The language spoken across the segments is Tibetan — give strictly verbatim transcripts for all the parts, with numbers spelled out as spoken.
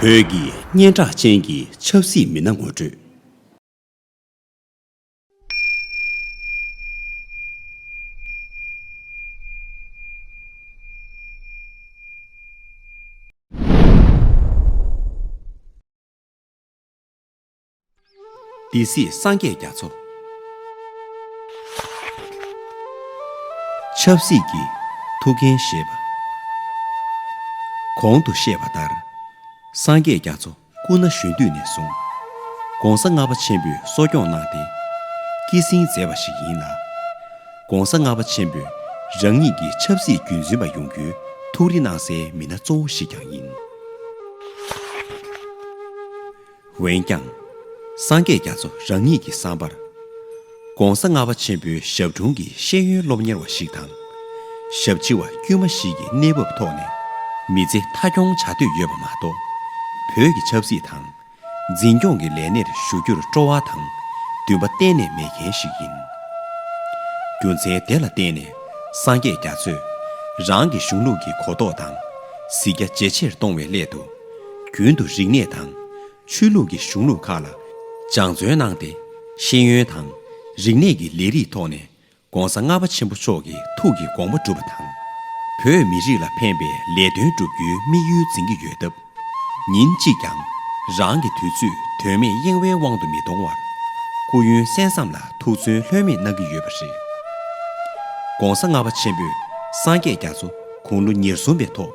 བོད་ཀྱི་སྙན་གྲགས་ཅན་གྱི་ཆབ་སྲིད་མི་སྣ་ངོ་སྤྲོད། སྡེ་སྲིད་སངས་རྒྱས་རྒྱ་མཚོ། ཆབ་སྲིད་ཀྱི་ཐུགས་འགན་བཞེས་པ། གོང་དུ་བཤད་པ་ལྟར། སངས་རྒྱས་རྒྱ་མཚོ་སྐུ་ན་གཞོན་དུས་ནས་བཟུང་། ༸གོང་ས་ལྔ་པ་ཆེན་པོས་གསོ་སྐྱོང་གནང་སྟེ། སྐྱེད་སྲིང་མཛད་པ་ཞིག་ཡིན་ལ། ༸གོང་ས་ལྔ་པ་ཆེན་པོས་རང་ཉིད་ཀྱི་ཆབ་སྲིད་རྒྱུན་འཛིན་པ་ཡོང་རྒྱུའི་ཐུགས་རེ་གནང་སའི་མི་སྣ་གཙོ་བོ་ཞིག་ཀྱང་ཡིན། འོན་ཀྱང་། སངས་རྒྱས་རྒྱ་མཚོ་རང་ཉིད་ཀྱི་བསམ་པར། ༸གོང་ས་ལྔ་པ་ཆེན་པོའི་ཞབས་དྲུང་གི་ཤེས་ཡོན་སློབ་གཉེར་བ་ཞིག་དང་། ཞབས་ཕྱི་བ་དཀྱུས་མ་ཞིག་གི་གནས་བབ་ཐོག་ནས་མི་ཚེ་མཐའ་འཁྱོངས་བྱ་འདོད་ཡོད་པ་མ་གཏོགས། བོད་ཀྱི་ཆབ་སྲིད་དང་འཛིན་སྐྱོང་གི་ལས་གནས་ཞུགས་རྒྱུར་སྤྲོ་བ་དང་འདུན་པ་གཏན་ནས་མེད་མཁན་ཞིག་ཡིན། རྒྱུ་མཚན་དེ་ལ་བརྟེན་ནས་སངས་རྒྱས་རྒྱ་མཚོས་རང་གི་གཞུང་ལུགས་ཀྱི་གོ་རྟོགས་དང་གཟིགས་རྒྱ་ཇེ་ཆེར་གཏོང་བའི་སླད་དུ། རྒྱུན་དུ་རིག་གནས་དང་ཆོས་ལུགས་ཀྱི་གཞུང་ལུགས་ཁག་ལ་སྦྱང་བརྩོན་གནང་སྟེ། ཤེས་ཡོན་དང་རིག་གནས་ཀྱི་ལས་རིགས་ཐོག་ནས་༸གོང་ས་ལྔ་པ་ཆེན་པོ་མཆོག་གི་ཐུགས་ཀྱི་དགོངས་པ་བསྒྲུབས་པ་དང་། བོད་མི་རིགས་ལ་ཕན་པའི་ལས་དོན་བསྒྲུབ་རྒྱུའི་དམིགས་ཡུལ་འཛིན་གྱི་ཡོད་སྟབས། ཉིན་གཅིག་ཀྱང་རང་གི་དུས་ཚོད་དོན་མེད་གཡེང་བའི་དབང་དུ་མི་གཏོང་བར། སྐུ་ཡོན་གསན་བསམ་ལ་ཐུགས་བརྩོན་ལྷོད་མེད་གནང་གི་ཡོད་པ་རེད། ༸གོང་ས་ལྔ་པ་ཆེན་པོས་སངས་རྒྱས་རྒྱ་མཚོ་དགུང་ལོ་ཉེར་གསུམ་པའི་ཐོག་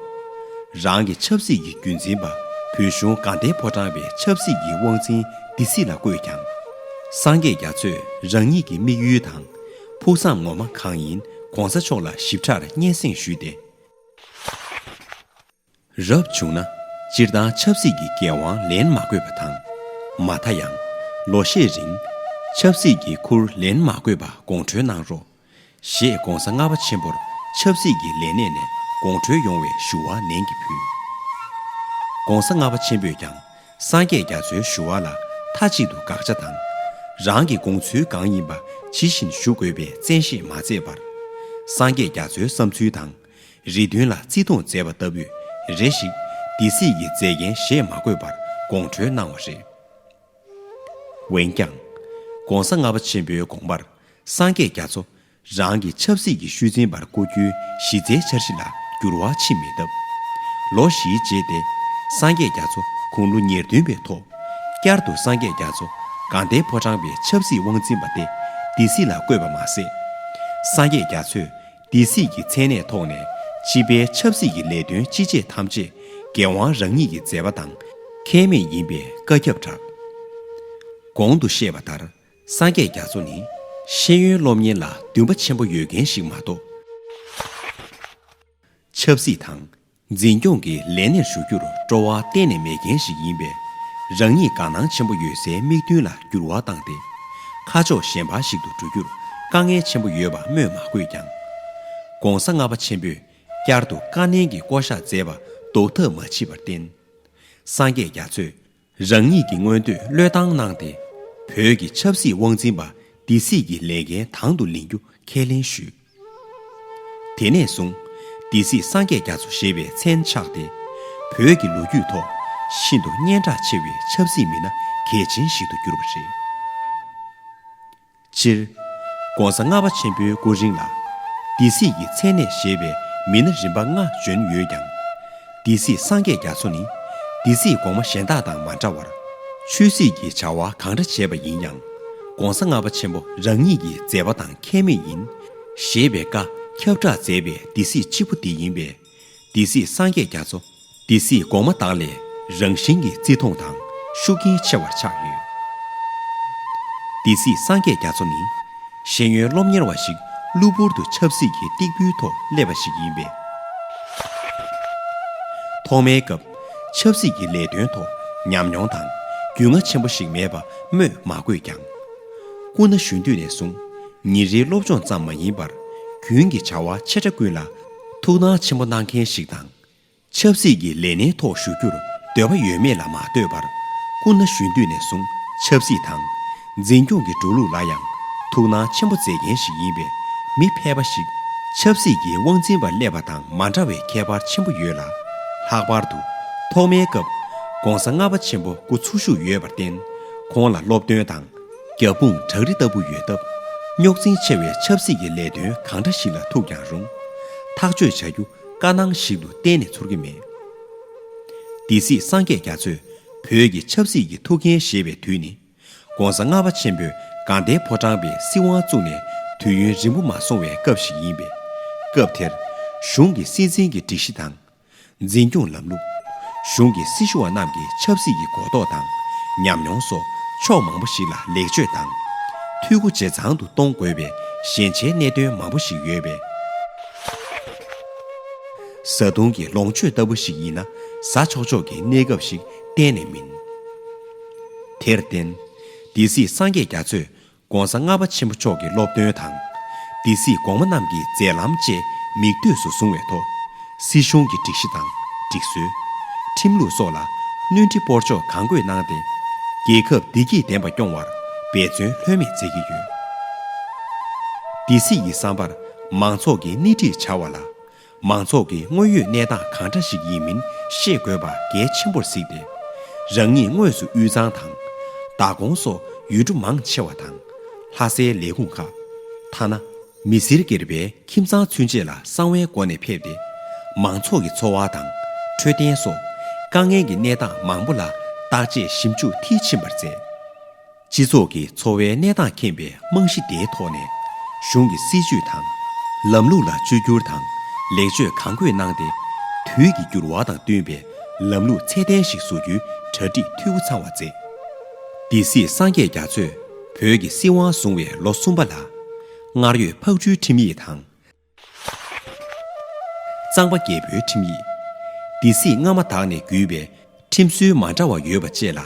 རང་གི་ཆབ་སྲིད་ཀྱི་རྒྱུན་འཛིན་པ་བོད་གཞུང་དགའ་ལྡན་ཕོ་བྲང་པའི་ཆབ་སྲིད་ཀྱི་དབང་འཛིན་སྡེ་སྲིད་ལ་བསྐོས་ཀྱང་། སངས་རྒྱས་རྒྱ་མཚོས་རང་ཉིད་ཀྱི་དམིགས་ཡུལ་དང་ཕུགས་བསམ་ངོ་མ་གང་ཡིན་༸གོང་ས་མཆོག་ལ་ཞིབ་ཕྲར་སྙན་སེང་ཞུས་ཏེ། རབ་བྱུང་ན་སྤྱིར་བཏང་ཆབ་སྲིད་ཀྱི་འགན་དབང་ལེན་མ་དགོས་པ་དང་། མ་མཐའ་ཡང་ལོ་ཤས་རིང་ཆབ་སྲིད་ཀྱི་ཁུར་ལེན་མ་དགོས་པ་དགོངས་ཁྲོལ་གནང་རོགས་ཞེས་༸གོང་ས་ལྔ་པ་ཆེན་པོར་ཆབ་སྲིད་ཀྱི་ལས་གནས་ནས་དགོངས་ཁྲོལ་ཡོང་བའི་ཞུ་བ་ནན་གྱིས་ཕུལ། ༸གོང་ས་ལྔ་པ་ཆེན་པོས་ཀྱང་སངས་རྒྱས་རྒྱ་མཚོའི་ཞུ་བ་ལ་མཐའ་གཅིག་ཏུ་དགག་བྱ་དང་། རང་གི་དགོངས་ཚུལ་གང་ཡིན་པ་ཇི་བཞིན་ཞུ་དགོས་པའི་བཙན་ཤེད་མ་མཛད་པར། སངས་རྒྱས་རྒྱ་མཚོའི་བསམ་ཚུལ་དང་། རེ་འདུན་ལ་བརྩི་མཐོང་མཛད་པ་ལྟ་བུས་རེ་ཞིག་སྡེ་སྲིད་ཀྱི་མཛད་འགན་བཞེས་མ་དགོས་པར་དགོངས་ཁྲོལ་གནང་བ་རེད། འོན་ཀྱང་། ༸གོང་ས་ལྔ་པ་ཆེན་པོའི་དགོངས་པར་སངས་རྒྱས་རྒྱ་མཚོ་རང་གི་ཆབ་སྲིད་ཀྱི་ཤུལ་འཛིན་པར་བསྐོ་རྒྱུའི་གཞི་རྩའི་འཆར་གཞི་ལ་འགྱུར་བ་ཕྱིན་མེད་སྟབས། ལོ་བཞིའི་རྗེས་ཏེ་སངས་རྒྱས་རྒྱ་མཚོ་དགུང་ལོ་ཉེར་བདུན་པའི་ཐོག་བསྐྱར་དུ་སངས་རྒྱས་རྒྱ་མཚོ་དགའ་ལྡན་ཕོ་བྲང་པའི་ཆབ་སྲིད་དབང་འཛིན་པ་སྟེ་སྡེ་སྲིད་ལ་བསྐོས་པ་མ་ཟད། སངས་རྒྱས་རྒྱ་མཚོས། སྡེ་སྲིད་ཀྱི་མཚན་གནས་ཐོག་ནས་སྤྱི་པའི་ཆབ་སྲིད་ཀྱི་ལས་དོན་ཅི་བྱེད་ཐམས་ཅད་འགན་དབང་རང་ཉིད་ཀྱི་མཛད་པ་དང་ཁྱད་མེད་ཡིན་པའི་བཀའ་ཁྱབ་བསྒྲགས། གོང་དུ་བཤད་པ་ལྟར་སངས་རྒྱས་རྒྱ་མཚོ་ནི་ཤེས་ཡོན་སློབ་གཉེར་ལ་འདུན་པ་ཆེན་པོ་ཡོད་མཁན་ཞིག་མ་གཏོགས། ཆབ་སྲིད་དང་འཛིན་སྐྱོང་གི་ལས་གནས་ཞུགས་རྒྱུར་སྤྲོ་བ་གཏན་ནས་མེད་མཁན་ཞིག་ཡིན་པས། རང་ཉིད་དགའ་སྣང་ཆེན་པོ་ཡོད་སའི་དམིགས་འདུན་ལ་འགྱུར་བ་བཏང་སྟེ། ཁ་ཕྱོགས་གཞན་པ་ཞིག་ཏུ་འགྲོ་རྒྱུར་དཀའ་ངལ་ཆེན་པོ་ཡོད་པ་སྨོས་མ་དགོས་ཀྱང་། ༸གོང་ས་ལྔ་པ་ཆེན་པོས་བསྐྱར་དུ་བཀའ་ནན་གྱི་བསྐོ་བཞག་མཛད་པ་ལྡོག་ཐབས་མ་མཆིས་པར་བརྟེན། སངས་རྒྱས་རྒྱ་མཚོས། རང་ཉིད་ཀྱི་མངོན་འདོད་བློས་བཏང་གནང་སྟེ། བོད་ཀྱི་ཆབ་སྲིད་དབང་འཛིན་པ་སྡེ་སྲིད་ཀྱི་ལས་འགན་དང་དུ་ལེན་རྒྱུ་ཁས་ལེན་ཞུས། དེ་ནས་བཟུང་སྡེ་སྲིད་སངས་རྒྱས་རྒྱ་མཚོ་ཞེས་པའི་མཚན་ཆགས་ཏེ། བོད་ཀྱི་ལོ་རྒྱུས་ཐོག་ཤིན་ཏུ་སྙན་གྲགས་ཆེ་བའི་ཆབ་སྲིད་མི་སྣ་གལ་ཆེན་ཞིག་ཏུ་གྱུར་པ་རེད། སྤྱིར། ༸གོང་ས་ལྔ་པ་ཆེན་པོའི་སྐུ་རིང་ལ། སྡེ་སྲིད་ཀྱི་མཚན་གནས་བཞེས་པའི་མི་སྣ་རིམ་པ་ལྔ་བྱོན་ཡོད་ཀྱང་། སྡེ་སྲིད་སངས་རྒྱས་རྒྱ་མཚོ་ནི། སྡེ་སྲིད་གོང་མ་གཞན་དག་དང་མ་འདྲ་བར། ཆོས་སྲིད་ཀྱི་བྱ་བ་གང་འདྲ་བྱས་པ་ཡིན་ཡང་། ༸གོང་ས་ལྔ་པ་ཆེན་པོ་རང་ཉིད་ཀྱི་མཛད་པ་དང་ཁྱད་མེད་ཡིན། ཞེས་པའི་བཀའ་ཁྱབ་བསྒྲགས་མཛད་པའི་སྡེ་སྲིད་གཅིག་པུ་དེ་ཡིན་པས། སྡེ་སྲིད་སངས་རྒྱས་རྒྱ་མཚོ། སྡེ་སྲིད་གོང་མ་དག་ལས་རང་བཞིན་གྱིས་བརྩི་མཐོང་དང་ཤུགས་རྐྱེན་ཆེ་བར་ཆགས་ཡོད། སྡེ་སྲིད་སངས་རྒྱས་རྒྱ་མཚོ་ནི་ཤེས་ཡོན་སློབ་གཉེར་བ་ཞིག་གློ་བུར་དུ་ཆབ་སྲིད་ཀྱི་སྟེགས་བུའི་ཐོག་སླེབས་པ་ཞིག་ཡིན་པས། ཐོག་མའི་སྐབས་ཆབ་སྲིད་ཀྱི་ལས་དོན་ཐོག་ཉམས་མྱོང་དང་རྒྱུས་མངའ་ཆེན་པོ་ཞིག་མེད་པ་སྨོས་མ་དགོས་ཀྱང་། སྐུ་ན་གཞོན་དུས་ནས་བཟུང་ཉིན་རེའི་སློབ་སྦྱོང་ཙམ་མ་ཡིན་པར་རྒྱུན་གྱི་བྱ་བ་ཆེ་ཕྲ་ཀུན་ལ་ཐུགས་སྣང་ཆེན་པོ་གནང་མཁན་ཞིག་དང་། ཆབ་སྲིད་ཀྱི་ལས་གནས་ཐོག་ཞུགས་རྒྱུར་འདོད་པ་ཡོད་མེད་ལ་མ་ལྟོས་པར། སྐུ་ན་གཞོན་དུས་ནས་བཟུང་ཆབ་སྲིད་དང་འཛིན་སྐྱོང་གི་འགྲོ་ལུགས་ལ་ཡང་ཐུགས་སྣང་ཆེན་པོ་མཛད་མཁན་ཞིག་ཡིན་པས། མི་ཕལ་པ་ཞིག་ཆབ་སྲིད་ཀྱི་དབང་འཛིན་པ་སླེབས་པ་དང་མ་འདྲ་བའི་ཁྱད་པར་ཆེན་པོ་ཡོད་ལ། ལྷག་པར་དུ་ཐོག་མའི་སྐབས་ ༸གོང་ས་ལྔ་པ་ཆེན་པོ་སྐུ་འཚོ་བཞུགས་ཡོད་པར་བརྟེན། ཁོང་ལ་སློབ་སྟོན་དང་། རྒྱབ་དཔུང་བྲག་རི་ལྟ་བུ་ཡོད་སྟབས། རྙོག་འཛིང་ཆེ་བའི་ཆབ་སྲིད་ཀྱི་ལས་དོན་གང་འདྲ་ཞིག་ལ་ཐུག་ཀྱང་རུང་། ཐག་གཅོད་བྱ་རྒྱུ་དཀའ་སྣང་ཞིག་ཏུ་གཏན་ནས་ཚོར་གྱི་མེད། སྡེ་སྲིད་སངས་རྒྱས་རྒྱ་མཚོས་བོད་ཀྱི་ཆབ་སྲིད་ཀྱི་ཐུགས་འགན་བཞེས་པའི་དུས་ནི། ༸་གོང་ས་ལྔ་པ་ཆེན་པོས་དགའ་ལྡན་ཕོ་བྲང་པའི་སྲིད་དབང་བཙུགས་ནས་དུས་ཡུན་རིང་པོ་མ་སོང་བའི་སྐབས་ཤིག་ཡིན་པས། སྐབས་དེར་གཞུང་གི་སྲིད་འཛིན་གྱི་སྒྲིག་གཞི་དང་། འཛིན་སྐྱོང་ལམ་ལུགས། གཞུང་གི་སྲི་ཞུ་བ་རྣམས་ཀྱི་ཆབ་སྲིད་ཀྱི་གོ་རྟོགས་དང་ཉམས་མྱོང་སོགས་ཕྱོགས་མང་པོ་ཞིག་ལ་ལེགས་བཅོས་དང་། འཐུས་སྒོ་ཇེ་ཚང་དུ་གཏོང་དགོས་པའི་ཞན་ཆའི་གནད་དོན་མང་པོ་ཞིག་ཡོད་པས། བཟའ་བཏུང་གི་ལོངས་སྤྱོད་ལྟ་བུ་ཞིག་ཡིན་ན་ཟ་ཆོག་ཆོག་གི་གནས་སྐབས་ཤིག་གཏན་ནས་མིན། དེར་བརྟེན། སྡེ་སྲིད་སངས་རྒྱས་རྒྱ་མཚོས་༸གོང་ས་ལྔ་པ་ཆེན་པོ་མཆོག་གི་སློབ་སྟོན་དང་། སྡེ་སྲིད་གོང་མ་རྣམས་ཀྱི་མཛད་ལམ་བཅས་མིག་ལྟོས་སུ་བཟུང་བའི་ཐོག་སྲིད་གཞུང་གི་སྒྲིག་གཞི་དང་སྒྲིག་སྲོལ། ཁྲིམས་ལུགས་སོགས་ལ་སྣོན་འཕྲི་སྤོར་གཅོག་གང་དགོས་གནང་སྟེ། རྒྱལ་ཁབ་བདེ་སྐྱིད་ལྡན་པ་སྐྱོང་བར་འབད་བརྩོན་ལྷོད་མེད་མཛད་ཀྱི་ཡོད། སྡེ་སྲིད་ཀྱི་བསམ་པར་མང་ཚོགས་ཀྱིས་སྣེ་ཁྲིད་བྱ་བ་ལ། མང་ཚོགས་ཀྱི་དངོས་ཡོད་གནས་སྟངས་གང་འདྲ་ཞིག་ཡིན་མིན་ཤེས་དགོས་པ་གལ་ཆེན་པོར་གཟིགས་ཏེ། རང་ཉིད་དངོས་སུ་དབུས་གཙང་དང་། བདག་ཁོངས་སོགས་ཡུལ་གྲུ་མང་ཆེ་བ་དང་། ལྷ་སའི་ལས་ཁུངས་ཁག །ཐ་ན། མི་སེར་སྒེར་པའི་ཁྱིམ་ཚང་ཚུན་ཆད་ལ་གསང་བའི་སྒོ་ནས་ཕེབས་ཏེ། མང་ཚོགས་ཀྱི་འཚོ་བ་དང་། འཕྲོད་བསྟེན་སོགས་དཀའ་ངལ་གྱི་གནས་སྟངས་མང་པོ་ལ་བརྟག་དཔྱད་ཞིབ་འཇུག་མཐིལ་ཕྱིན་པར་མཛད། སྤྱི་ཚོགས་ཀྱི་འཚོ་བའི་གནས་སྟངས་མཁྱེན་པའི་རྨང་གཞི་དེའི་ཐོག་ནས། གཞུང་གི་སྲིད་ཇུས་དང་། ལམ་ལུགས་ལ་བཅོས་བསྒྱུར་དང་། ལེགས་བཅོས་གང་དགོས་གནང་སྟེ། དུས་ཀྱི་འགྱུར་བ་དང་བསྟུན་པའི་ལམ་ལུགས་ཚད་ལྡན་ཞིག་བཟོ་རྒྱུའི་གྲ་སྒྲིག་འཐུས་སྒོ་ཚང་བ་མཛད། སྡེ་སྲིད་སངས་རྒྱས་རྒྱ་མཚོས་བོད་ཀྱི་སྲིད་དབང་བཟུང་བའི་ལོ་གསུམ་པ་ལ། སྔར་ཡོད་ཕག་གྲུའི་ཁྲིམས་ཡིག་དང་། གཙང་པ་རྒྱལ་པོའི་ཁྲིམས་ཡིག །སྡེ་སྲིད་སྔ་མ་དག་ནས་བརྒྱུད་པའི་ཁྲིམས་སྲོལ་མ་འདྲ་བ་ཡོད་པ་བཅས་ལ་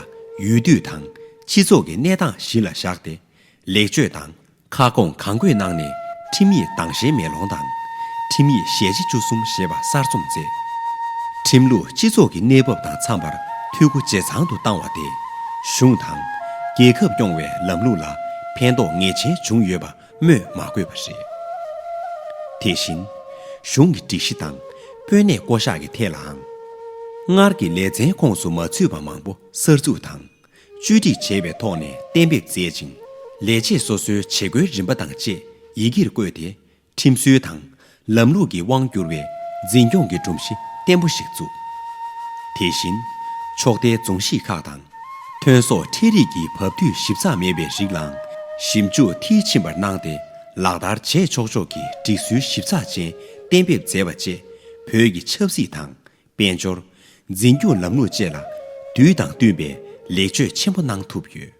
ཡུལ་དུས་དང་སྤྱི་ཚོགས་ཀྱི་གནས་སྟངས་གཞི་ལ་བཞག་སྟེ། ལེགས་བཅོས་དང་ཁ་སྐོང་གང་དགོས་གནང་ནས། ཁྲིམས་ཡིག་དྭངས་ཤེལ་མེ་ལོང་དང་། ཁྲིམས་ཡིག་ཞལ་ལྕེ་བཅུ་གསུམ་ཞེས་པ་གསར་རྩོམ་མཛད། ཁྲིམས་ལུགས་སྤྱི་ཚོགས་ཀྱི་གནས་བབ་དང་འཚམ་པར་འཐུས་སྒོ་ཇེ་ཚང་དུ་བཏང་བ་དེས། གཞུང་དང་རྒྱལ་ཁབ་སྐྱོང་བའི་ལམ་ལུགས་ལ་ཕན་ཐོགས་ངེས་ཅན་བྱུང་ཡོད་པ་སྨོས་མ་དགོས་པ་རེད། དེ་བཞིན། གཞུང་གི་སྒྲིག་གཞི་དང་དཔོན་གནས་བསྐོ་གཞག་གི་ཐད་ལའང་། སྔར་གྱི་ལས་ཚན་ཁོངས་སུ་མ་ཚུད་པ་མང་པོ་གསར་འཛུགས་དང་། བཅོས་སྒྲིག་བྱས་པའི་ཐོག་ནས་གཏན་འབེབས་མཛད་ཅིང་། ལས་བྱེད་སོ་སོའི་བྱེད་སྒོའི་རིམ་པ་དང་བཅས་ཡི་གེར་བཀོད་དེ། ཁྲིམས་སྲོལ་དང་ལམ་ལུགས་ཀྱི་དབང་བསྒྱུར་བའི་འཛིན་སྐྱོང་གི་སྒྲོམ་གཞི་བརྟན་པོ་ཞིག་བཙུགས། དེ་བཞིན། ཕྱོགས་མཐའི་རྫོང་གཞིས་ཁག་དང་། ཐོན་ཟོག་འཕྲུལ་རིག་གི་བབ་དུས་ཞིབ་ཚགས་མེད་པའི་རིགས་ལའང་ཞིབ་འཇུག་མཐིལ་ཕྱིན་པར་གནང་སྟེ། ལག་བསྟར་བྱས་ཆོག་ཆོག་གི་སྒྲིག་སྲོལ་ཞིབ་ཚགས་ཅན་གཏན་འབེབས་མཛད་པ་བཅས། བོད་ཀྱི་ཆབ་སྲིད་དང་། དཔལ་འབྱོར། འཛིན་སྐྱོང་ལམ་ལུགས་བཅས་ལ་དུས་དང་བསྟུན་པའི་ལེགས་བཅོས་ཆེན་པོ་གནང་ཐུབ་ཡོད།